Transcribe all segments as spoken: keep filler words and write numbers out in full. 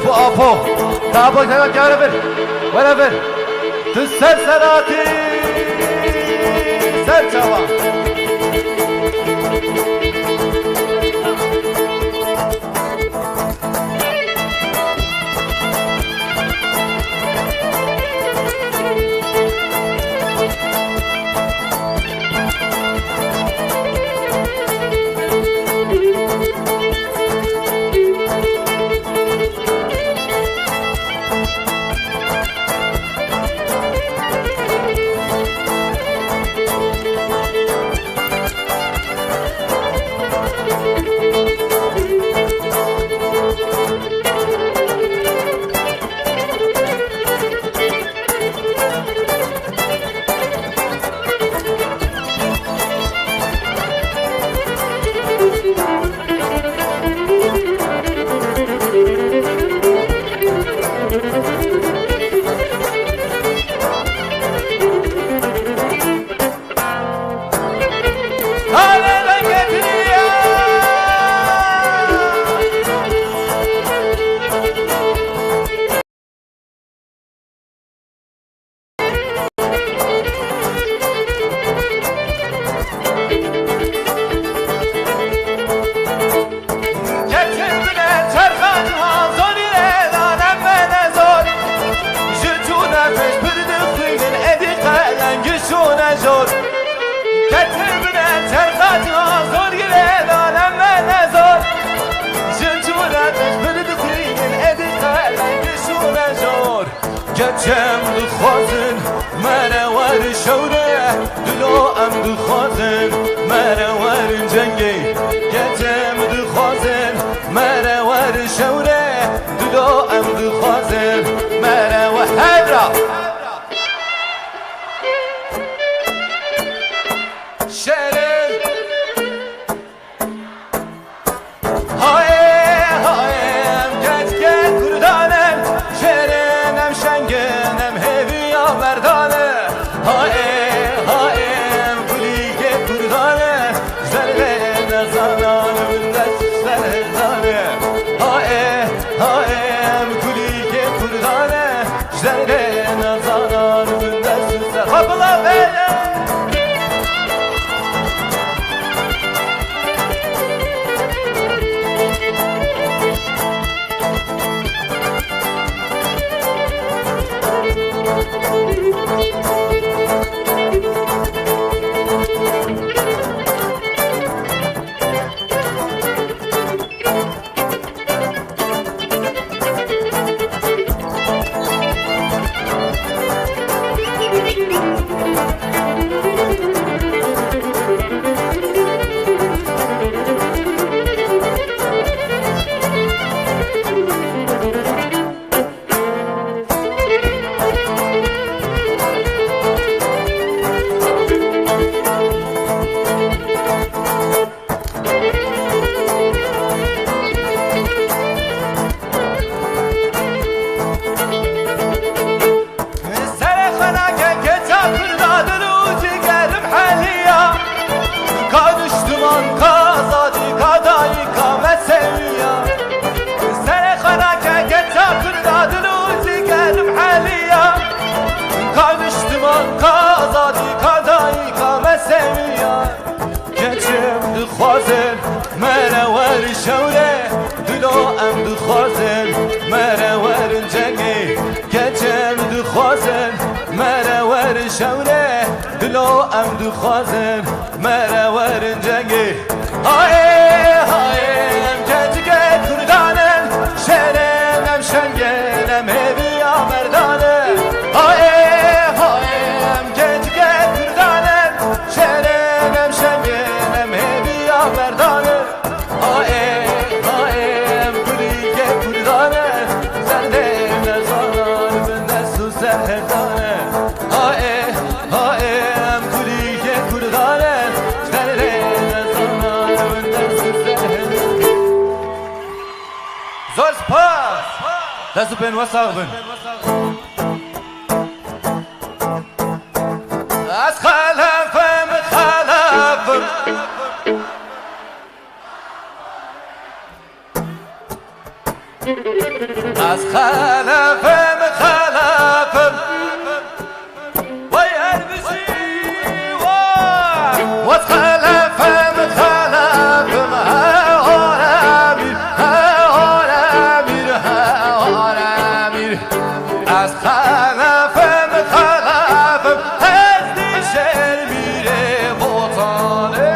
Apo, Apo, gel vir, were vir. Tu ser seratî, ser çawa. Ketin bine çerxa ciha zorî lê dane me ne zor. Ji çûne pêş pir dixwînin êdî qelen gişûne jor. Ketin bine çerxa ciha zorî lê dane me ne zor. Ji çûne pêş pir dixwînin êdî qelen gişûne jor. Keçem dixwazin mere wer şewre, dilo em dixwazin mere werin cengê. Keçem dixwazin mere wer şewre, dilo em dixwazin mere wer. Hebra! Şerin! Hayê, hayê, em keçikê Kurdan in, şêrên em şeng in, em hêviya merdan in. Hayê, hayê, em kulîlkê Kurdan in, ji derdê nezanan min dest ji ser hêzan in. Hayê, hayê, em kulîlkê Kurdan in, ji derdê nezanan min dest ji ser. Xwe bila vêne. Serê xwe nake keça Kurda, dil û cigerim heliya. Ka niştiman, ka azadî, ka dayîka me sewiya. Serê xwe nake keça Kurda, dil û cigerim heliya. Ka niştiman, ka azadî, ka dayîka me sewiya. Keçim dixwazin mere wer şewre, dilo em dixwazin mere werin cengê. Keçim dixwazin mere wer şewre, dilo em dixwazin mere werin cengê. Hayê, hayê, em keçikê Kurdan in, şêrên em şeng in, em hêviya merdan in. Hayê, hayê, em keçikê Kurdan in, şêrên em şeng in, em hêviya merdan in. Haê, haê, em kulîlkê Kurdan in, ji derdê nezanan min dest û ser hêzan in. Haê, haê, em kulîlkê Kurdan in, ji derdê nezanan min dest û ser hêzan in. Zor spas. Dest û pên we sax bin. Ez xelef im, xelef im. Ez xelefim, xelefim. Wey erbijî, wey. Ez xelefim, xelefim. He Oremîr, he Oremîr, he Oremîr. Ez xelefim, xelefim, ez dişer mîrê Botanê.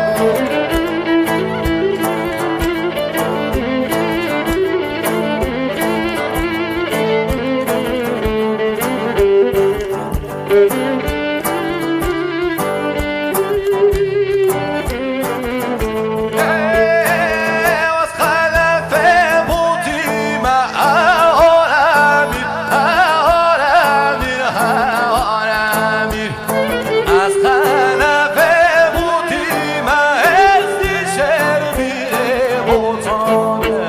Ez xelefê Bûtî me, ez dişer mîrê Botanê.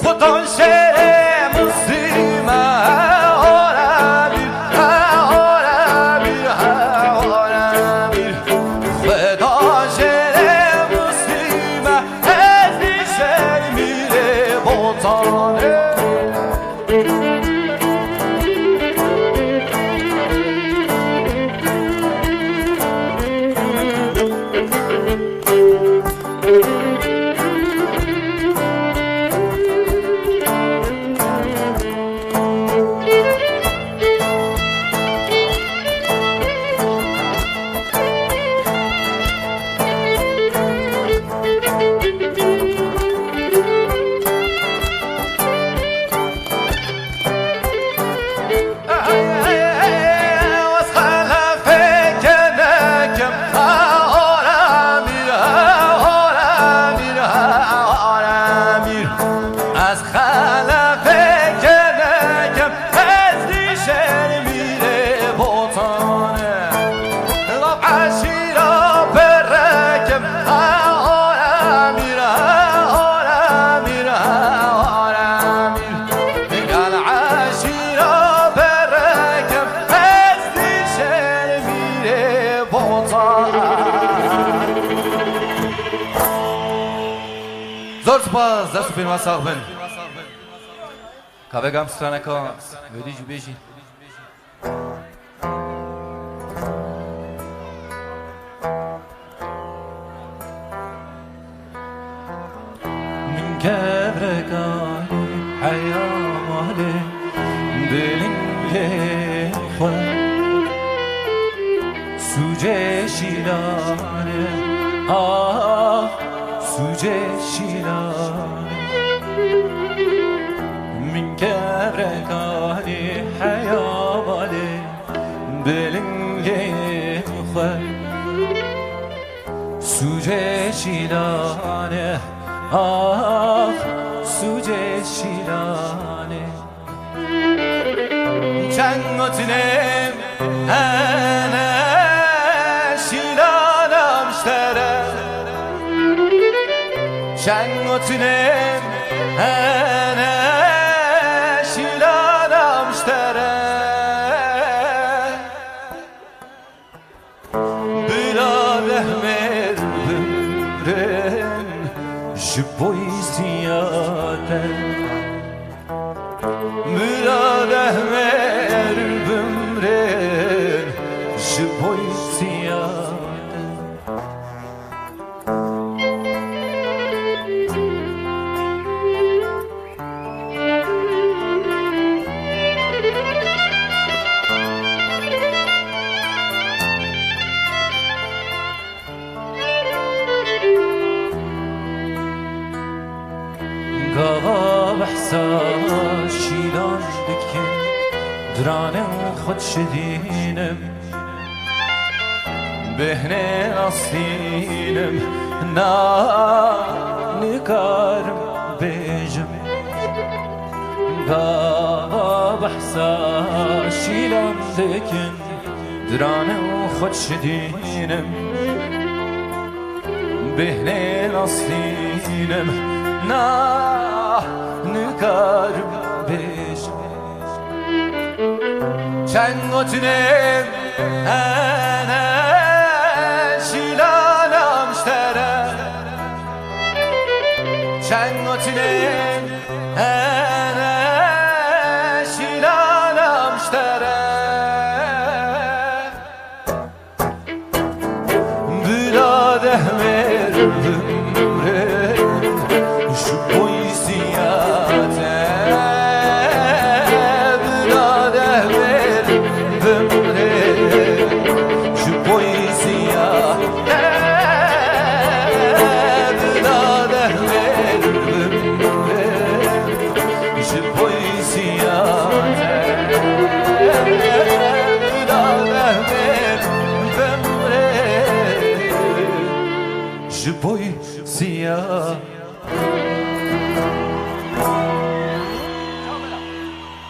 Xudan şêrê Misrî me, he Oremîr, he Oremîr, he Oremîr. Xudan şêrê Misrî me, ez dişer mîrê Botanê. Ez xelefê kenekem, ez dişer mîrê Botanê. Lav eşîra perekem, ha Oremîr, ha Oremîr, ha Oremîr. Gel eşîra perekem, ez dişer mîrê Botanê. Zor spas, dest û pênvan sax bin. Ka vegam straneka wêdî jî bêjî. Min kevreka heya malê bi lingê xwe sûcê şîlanê, ah, sûcê şîlanê. Min kevreka heya malê bi lingê xwe sûcê şîlanê, ah, sûcê şîlanê. Çend gotinên hene şîlana miştere. Çend gotinên hene şîlana miştere. Bila dehmêr bimrên ji bo yî siyate. Bila dehmêr bimrên ji bo yî siyate. Gava behsa şîlan dikin, diranên xwe dişidînim. Bêhnê nastînim, na nikarim bêjim. Gava behsa şîlan dikin, diranên xwe dişidînim. Bêhnê nastînim, na nikarim bêjim. Çend gotinên hene şîlana miştere. Çend gotinên hene Ji boy siya.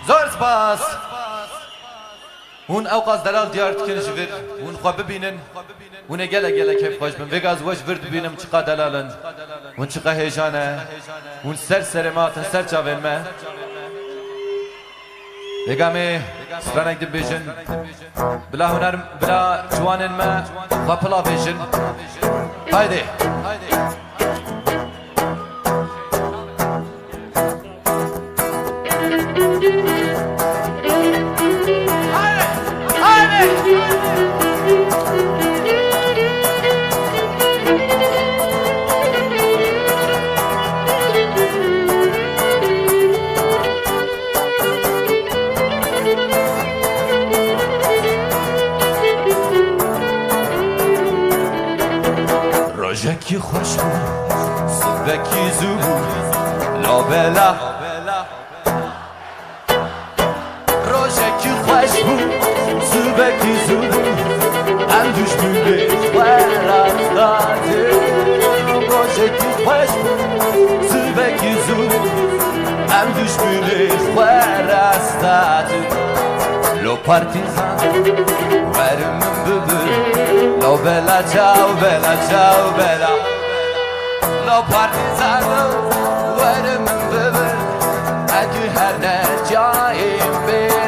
Zor spas. Hûn ewqas delal diyar dikin ji vir. Hûn xwe bibînin. Hûn ê gelek gelek kêfxweş bin. Vêga ez we ji vir dibînim çiqa delal in. Hûn çiqa hêja ne. Hûn ser serê me hatin, ser çavên me. Vêga em ê stranek dibêjin. Bila huner, bila ciwanên me xwe pila bêjin. Haydi. Rojekî xweş bû, sibekî zû bû, labela. Rojekî xweş bû, sibekî zû bû, em duşmînê xwe rast dadin. Rojekî xweş bû, sibekî zû bû, em duşmînê xwe rast dadin. Lo partîzan, werin min bibir, lo bela çaw, bela çaw, bela. Lo partîzan, werin min bibir, ez ê her ne cayê bê.